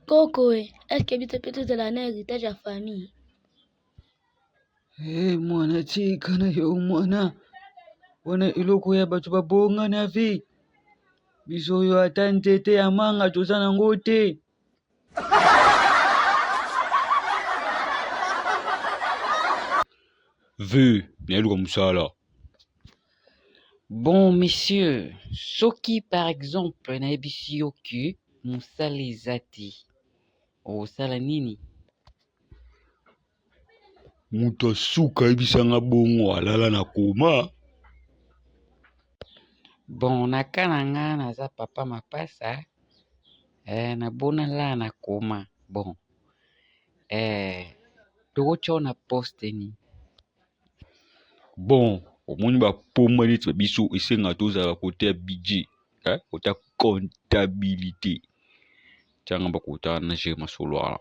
Koko e, est-ce que biso pe tozala na heritage ya famille? Hey, eh, mwana tika na yo mwana wana eloko ya bato babonga na vie biso oyo ata nzete ya manga toza nango te. Ve nayeluka mosala. Bon monsieur, soki par exemple nayebisi yo que mosala eza te, okosala nini? Moto ya suka ayebisa nga bongo alala na coma. Bon na cas na nga naza papa mapasa eh, nabona lala na coma bon eh, tokotia yo na poste nini? Bon omoni ba pomba neti ba biso esengaka tozala kote ya budget eh, kote ya comptabilite tianga bakota na gere masolo wana.